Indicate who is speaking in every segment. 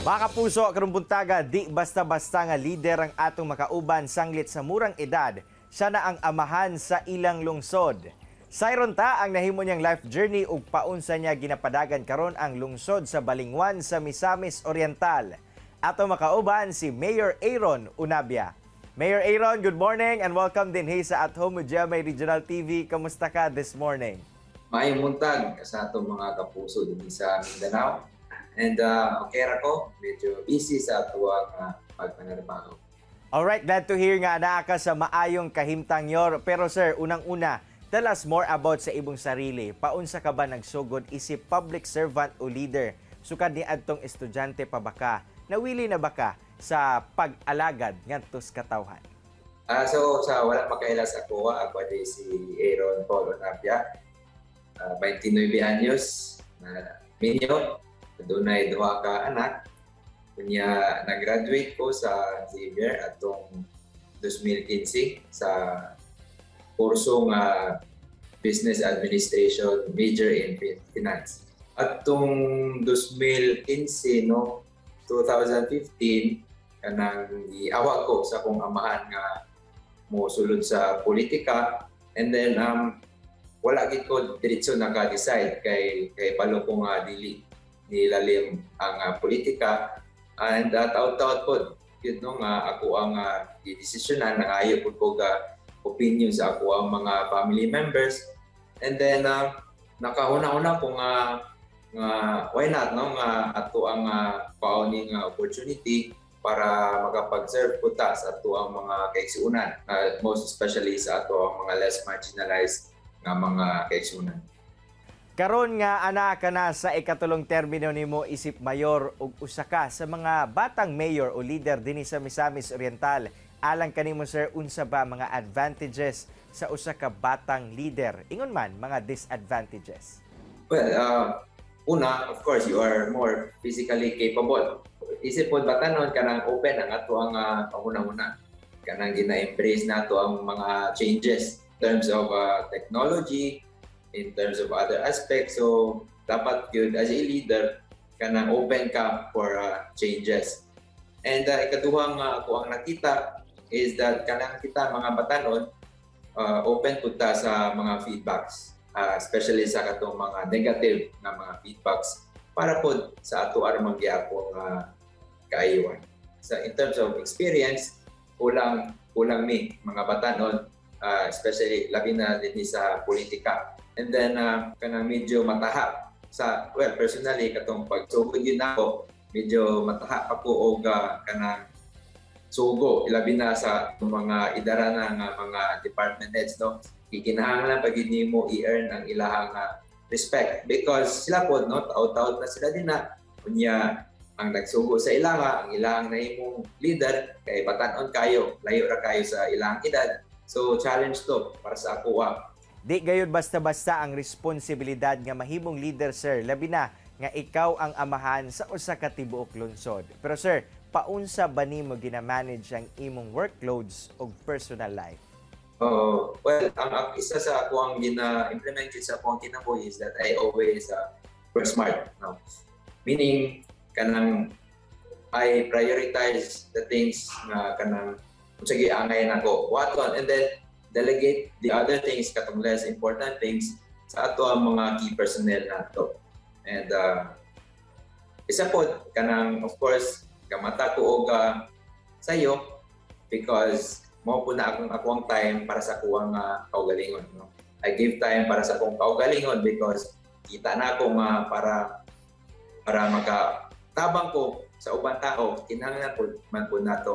Speaker 1: Mga kapuso, karong buntaga, di basta-basta nga leader ang atong makauban sanglit sa murang edad. Siya na ang amahan sa ilang lungsod. Sayron ta ang nahimo niyang life journey ug paunsa niya ginapadagan karon ang lungsod sa Balingwan sa Misamis Oriental. Ato makauban si Mayor Aaron Unabia. Mayor Aaron, good morning and welcome dinhi sa At Home with GMA Regional TV. Kamusta ka this morning?
Speaker 2: Maayong buntag sa atong mga kapuso dinhi sa Mindanao. And okay ra ko, medyo busy sa atuang pagpanarbaho.
Speaker 1: Alright, glad to hear nga naa ka sa maayong kahimtang, Yor. Pero sir, unang-una, tell us more about sa imong sarili. Paunsa ka ba nagsugod isip public servant o leader? Sukad ni adtong estudyante pa ba ka? Nawili na ba ka sa pag-alagad ngadto sa katawhan?
Speaker 2: So sa wala makaila sa akoa, ako di si Aaron Paul Onabia. 29 anyos na minyo, dunay duha ka anak. Kunya nag-graduate ko sa Xavier atong 2015 sa kurso nga Business Administration, major in Finance. Atong 2015, no, 2015, kanang giawag ko sa akong amahan nga mo sulod sa politika and then wala gid ko diretso naka-decide kay balo ko nga dili nilalim ang politika and taod-taod pod yun, no, nga ako ang gidesisyonan. Nangayo pod ko ga opinion sa ako ang mga family members and then nakahuna-huna ko nga why not, no, nga ato ang kuhaon nga opportunity para makapag-serve po ta sa ato ang mga kaigsuonan, most especially sa ato ang mga less marginalized nga mga kaigsuonan.
Speaker 1: Karon nga ana ka na sa ikatulong termino nimo isip mayor ug usa ka sa mga batang mayor o leader dinhi sa Misamis Oriental. Alang kanimo, sir, unsa ba mga advantages sa usa ka batang leader? Ingon man mga disadvantages.
Speaker 2: Well, una, of course, you are more physically capable. Isip po batanon, kanang open ang ato ang panghuna-huna. Kanang gina-embrace nato ang mga changes in terms of technology, in terms of other aspects. So, dapat yun, as a leader, kanang open ka for changes. And ikaduhang ako ang nakita is that kanang kita mga batanon, open pud ta sa mga feedbacks, especially sa katong mga negative nga mga feedbacks para pod sa ato aron magyapon nga kaayuhan. Sa in terms of experience, kulang kulang mi mga batanon, especially labi na dinhi sa politika. And then kanang medyo mataha sa, well, personally, katong pagsugod yun ako, medyo mataha pa ko og kanang sugo, ilabi na sa mga idara na nga mga department heads, no. Gikinahanglan pag nimo i-earn ang ilahang respect because sila pod, no, taod-taod na sila din na unya ang nagsugo sa ilaha, ang ilang nahimong leader kay batan-on kayo, layo ra kayo sa ilang edad. So challenge to para sa ako.
Speaker 1: Di gayud basta-basta ang responsibilidad nga mahimong leader, sir, labi na nga ikaw ang amahan sa usa ka tibuok lungsod. Pero sir, paunsa ba nimo gina-manage ang imong workloads ug personal life?
Speaker 2: Oh, well, ang isa sa ako ang gina-implement sa akong kinabuhi is that I always work smart, no? Meaning, kanang I prioritize the things nga kanang kung sige angay nako buhaton and then delegate the other things, katong less important things, sa ato ang mga key personnel nato. And isa pod kanang, of course, gamata ko og sayo because mao po na akong akong time para sa akuang kaugalingon, no. I give time para sa akong kaugalingon because kita na ako nga para maka tabang ko sa ubang tao, kinahanglan po man po nato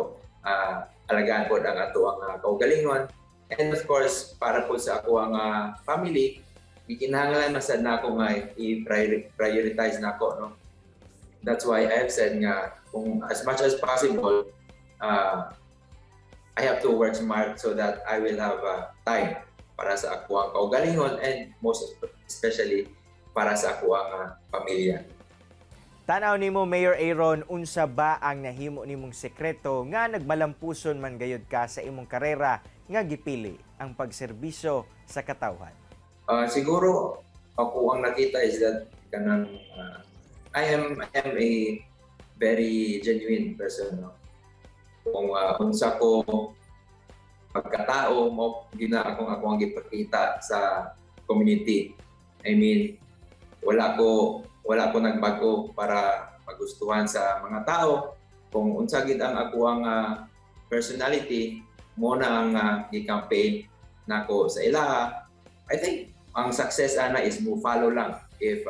Speaker 2: alagaan po ang ato ang kaugalingon. And of course, para po sa ako ang family, gikinahanglan man sad nako nga i-prioritize nako, no. That's why I have said nga kung as much as possible, I have to work smart so that I will have time para sa ako ang kaugalingon and most especially para sa ako ang pamilya.
Speaker 1: Tanaw nimo, Mayor Aaron, unsa ba ang nahimo nimong sekreto nga nagmalampuson man gayud ka sa imong karera nga gipili ang pagserbisyo sa katawhan?
Speaker 2: Siguro ako ang nakita is that kanang I am a very very genuine person, no? Kung unsa ko pagkatao mo gina akong ako ang gipakita sa community. I mean, wala ko nagbago para magustuhan sa mga tao. Kung unsa gid ang ako ang personality mo na ang gi-campaign nako sa ilaha. I think ang success ana is mo follow lang if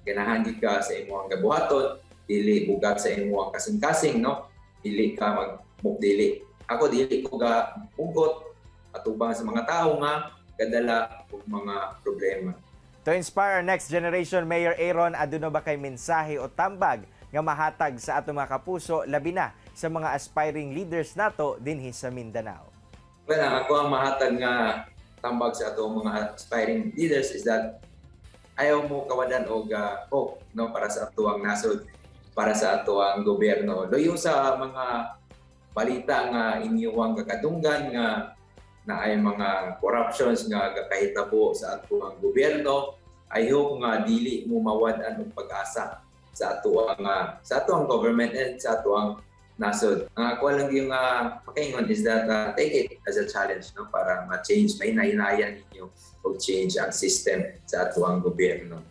Speaker 2: ganahan gid ka sa imong gabuhaton, dili bugat sa imong kasing-kasing, no, dili ka magmukdili. Ako dili ko ga hugot atubang sa mga tao nga gadala og mga problema.
Speaker 1: To inspire our next generation, Mayor Aaron, aduna ba kay mensahe o tambag nga mahatag sa atong mga kapuso, labi na sa mga aspiring leaders nato dinhi sa Mindanao?
Speaker 2: Well, ang ako ang mahatag nga tambag sa atong mga aspiring leaders is that ayaw mo kawadan og hope, no, para sa atoang nasod, para sa atoang gobyerno. Luyo sa mga balita nga inyong kakadunggan nga naay mga corruptions nga gakahitabo sa atoang gobyerno. I hope nga dili mo mawad-an og pag-asa sa atoang government and sa atoang nasod. Ang ako lang yung makaingon is that take it as a challenge, no, para ma-change, mahinayan ninyo og change ang system sa atoang gobyerno.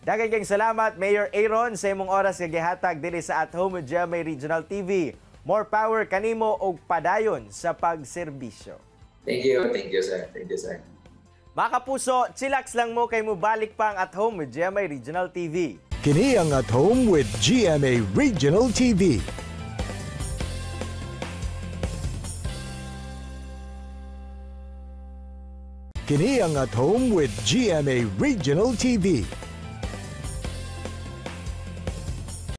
Speaker 1: Daghang kayong salamat, Mayor Aaron, sa imong oras nga gihatag dinhi sa At Home with GMA Regional TV. More power kanimo og padayon sa pagserbisyo.
Speaker 2: Thank you, sir. Thank you, sir.
Speaker 1: Mga kapuso, chillax lang mo kay mubalik pa ang At Home with GMA Regional TV.
Speaker 3: Kini ang At Home with GMA Regional TV. Kini ang At Home with GMA Regional TV.